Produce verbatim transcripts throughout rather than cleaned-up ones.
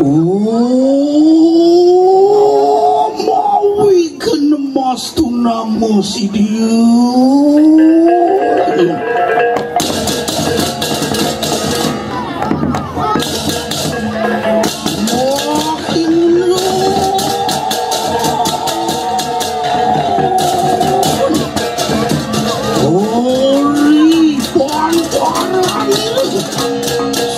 Oh, mawi kena mas tu nama si dia. Makin Ori pantaran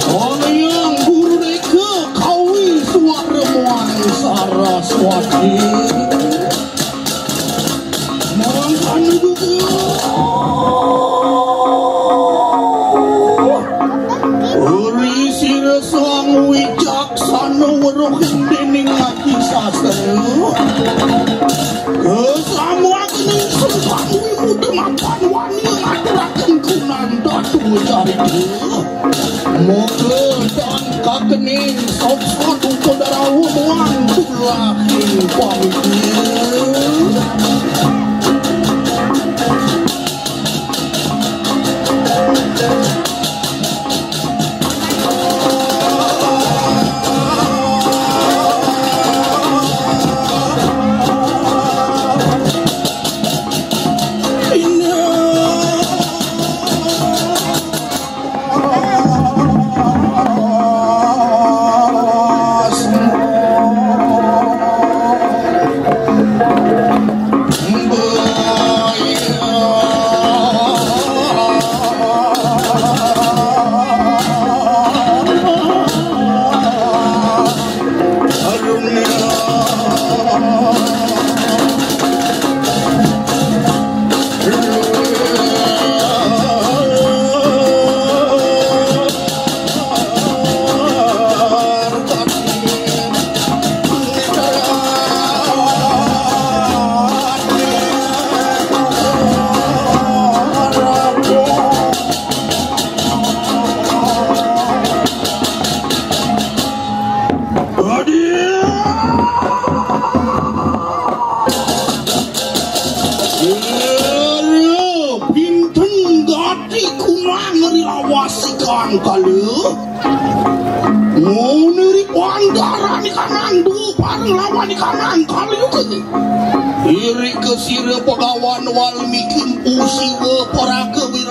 Soleang guru deka kawi suara muang Saraswati. Mangkana juga Ori sira sang wicaksana weruh dening ati sastra. Kesambuakening sembah wimuda mapan wani ngaturaken kunanda tuwa carita. Moga tan kakening soksot upadarawa muang tulahing pamit. Pinten gati kunang ri lawas ikang kala. Nguniri pandaran ikanang du pareng lawan ikanang kala yuga. Iri kesira pegawan Walmiki Empu Siwa Paraga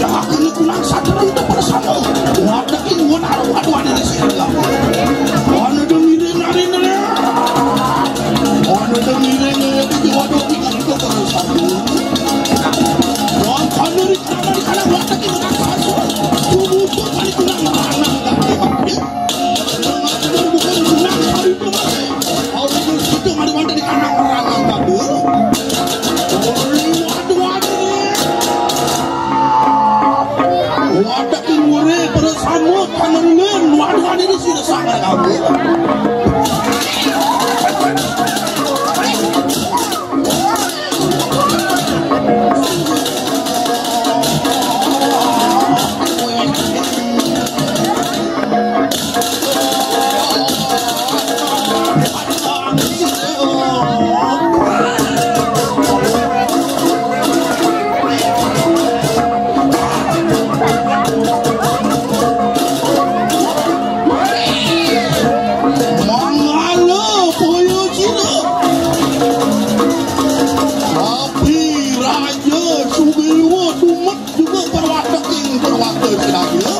Jangan kena kunang satu pun tak pada sama. Wadah ini wadah, wadah, wadah, wadah. Mana demi deng, nari, nari. Mana demi deng, nari, wadah, wadah, wadah. Wah, mana di sana, di sana, wadah, ini wadah, wadah. Tubuh, tubuh, paling kunang, mana, wadah, wadah. Wadah, wadah, wadah. Ya, Sudewa tumet juga perwateking perwate sadaya.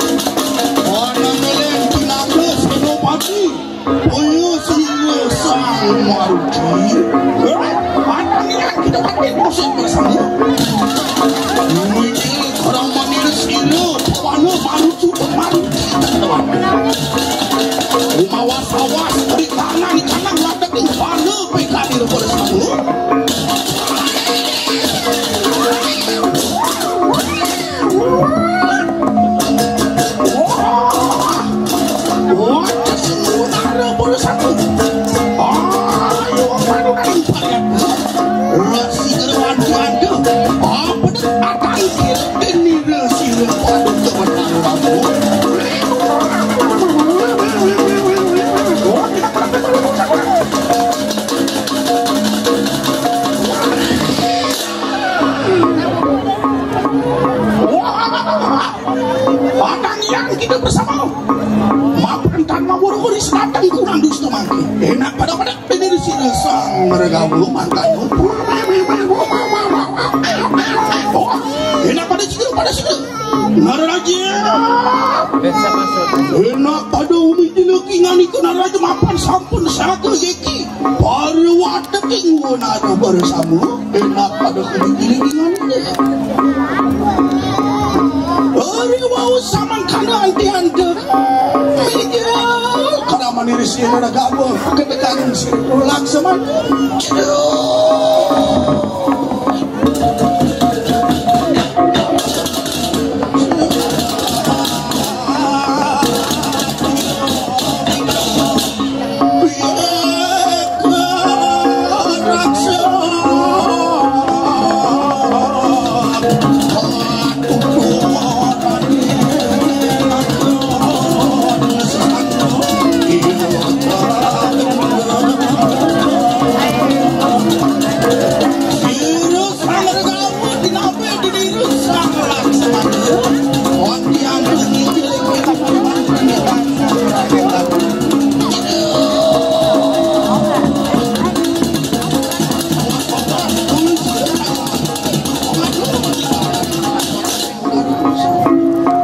Ana ngeleng pinados senopati. Kaya sira sang maruci. Eh, ana ngeleng kita pakai musik bersama. Ini keraman ini sira, pawana maruci, maruci. Umawas-awas, di kanan, di kanan, wateking pada P K D bersama. Akan yang kita bersama. Mapan tan mawur-wuri senatang kurang dusta mangke. Enak pada-pada ini di sini sang mergawu mangkanya. Oh, enak pada situ, pada situ. Naraja. Enak pada umi jelekingan iku Naraja mapan sampun saka yeki. Para wateking wenara bersama. Enak pada kudu gilingan. Hari wau samangkana anti-anti. Iya, karaman iri sira gawa ketekan laksaman.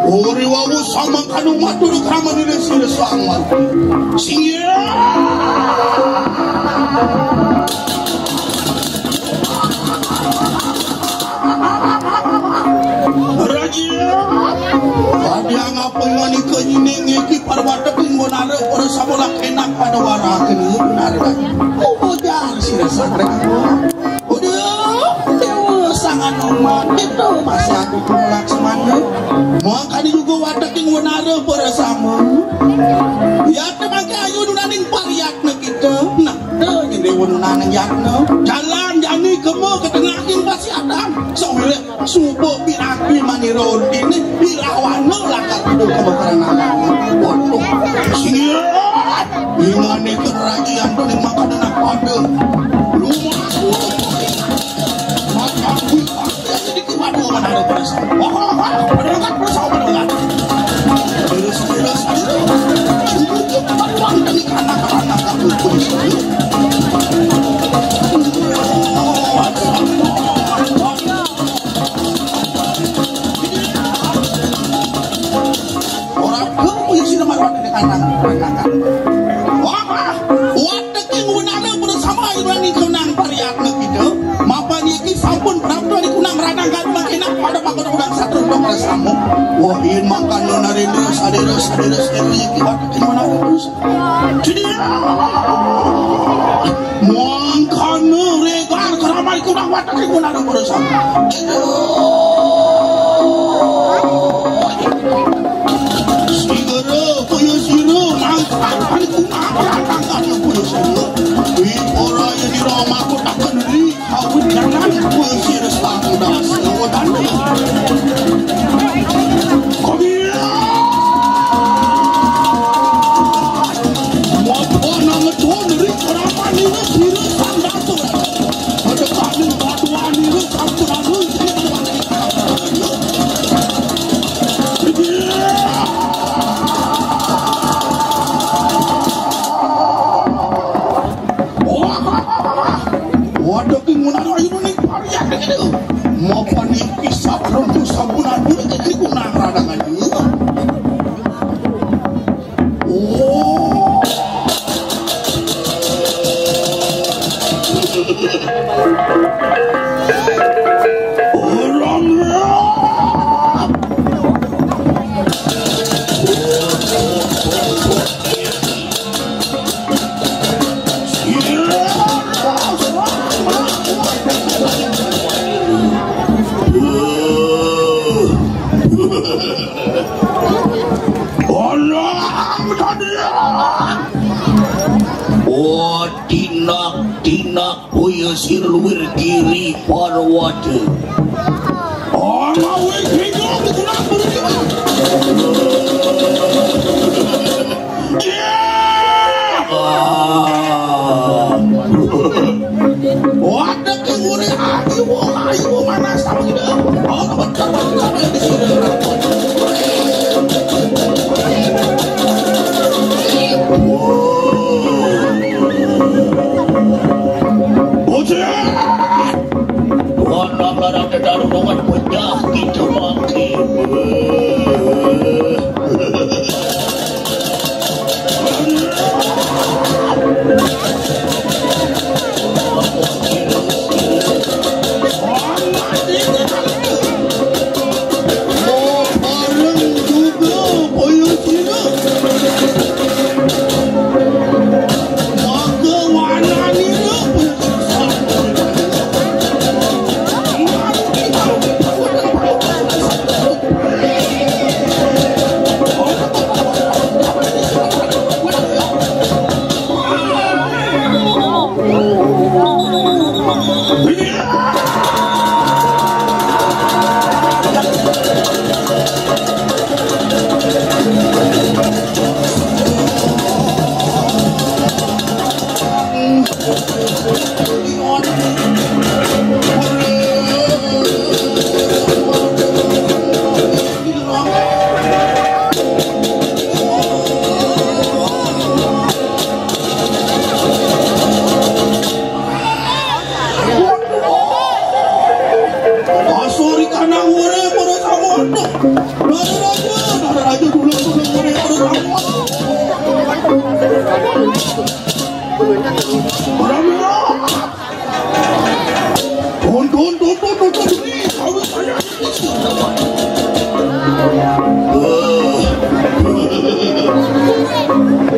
Uri wawu samangkana matur kramane sira selamat. Singgih. Raja. Adi angapa manika nyining iki parwata pinggonara ora samola kenak pada warake benar. Ujar sira sakra. Uduh, Dewa Sang Hanoman, kita masih aku Laksamana. Mangkane juga wateking wenara para sama. Ya temangke ayu nunaning pariyatna kita. Nah, dewe nunaning yatna. Jalan jani kemo ke tengahing pasiatan. Sawire suba piragi manira urtine irawana lakar kudu kemo karanana. Waduh, siap. Ingane keraji antone makanan apa ada. Lumaku. Maka kuwi pasti sedikit waduh mana ada perasaan. Wah, wah, wah, pada lekat perasaan, pada lekat. Terus, terus, terus. Cukup, cukup, pada uang dari kanak-kanak aku pun sini. Ora gelem kuwi sira marang dene kanang, kanang. Wah, wateking wenana bersama ibrani kenang pariyatna kita. Mapan iki sampun prapta di kunang ranang kan makinak pada pakon udang satu dong bersama. Wah, yen mangkana Narendra sadera, sadera, sadera iki wateking wenana terus. Jadi, mangkana regar keramai kunang wateking wenana bersama. Sigara kaya sira mangkat paling kumakan tangkap kaya sira. Wi ora yen ira mangkut akan ri kawin jangan kaya sira setangku das ngawatane. Kami. Wapana ngeton ri keraman ira sira sang datuk. Ada kami batuan ira sampun anu. Waduh, ki ngunaro ayu ning parian iki. Mop Paniki sabrembu sabunan puniki kunang radangan. Oh. Orang. Oh, tinak-tinak. Kaya sira luwir giri Parwata. Ana wing hingga kurang berlima. Waduh, kewuri ayu, ayu mana sama kita. Oh, betul, betul, betul. Bocah! Tuhan, larang-larang tedarungan pecah kita mati. Asuri kanang wore para samono. Dara raja, dara raja dulung dulung wore para samono. Para mira. Tun tun tun tun tun tun. Ini kami saya.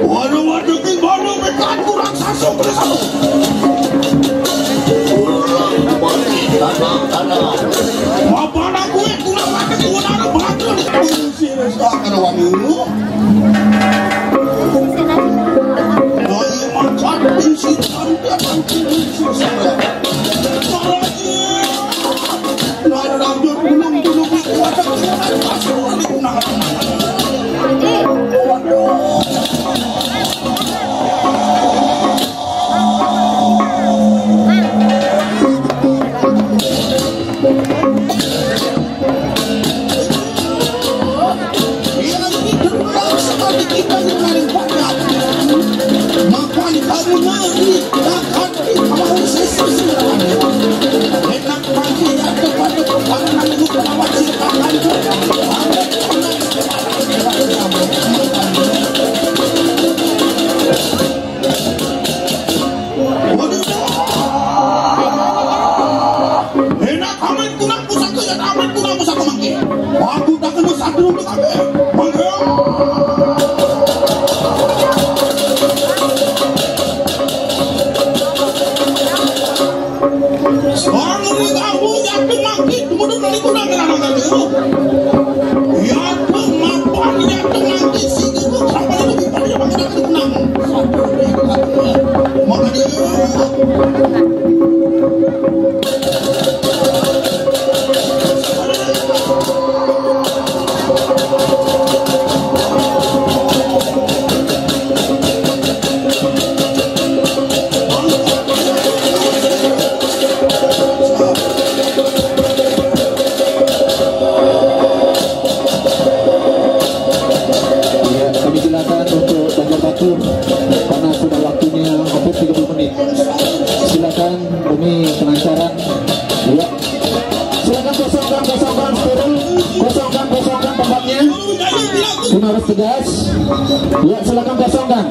Waduh, waduh, ki waduh, mekan kurang sasuk, kurang sasuk. Kurang bagi tanah-tanah. Bapak anak gue, kurang lagi, gue anak bangkrut. Sira sakar waduh. Ayo makan isi tanda, tanda isi. Enak amat kurang pusaka, ya amat kurang pusaka mangke. Aku tak kena satu untuk kabeh. Mangke. Wong ning kampung yatim mati, kemudian dari kurang anak tadi. Yatim mapan, yatim mati, sing ibu sampai lebih pada yang makan aku tenang. Maka dia Kosongkan, kosongkan, steril. Kosongkan, kosongkan tempatnya. Ini harus tegas. Ya, silakan kosongkan.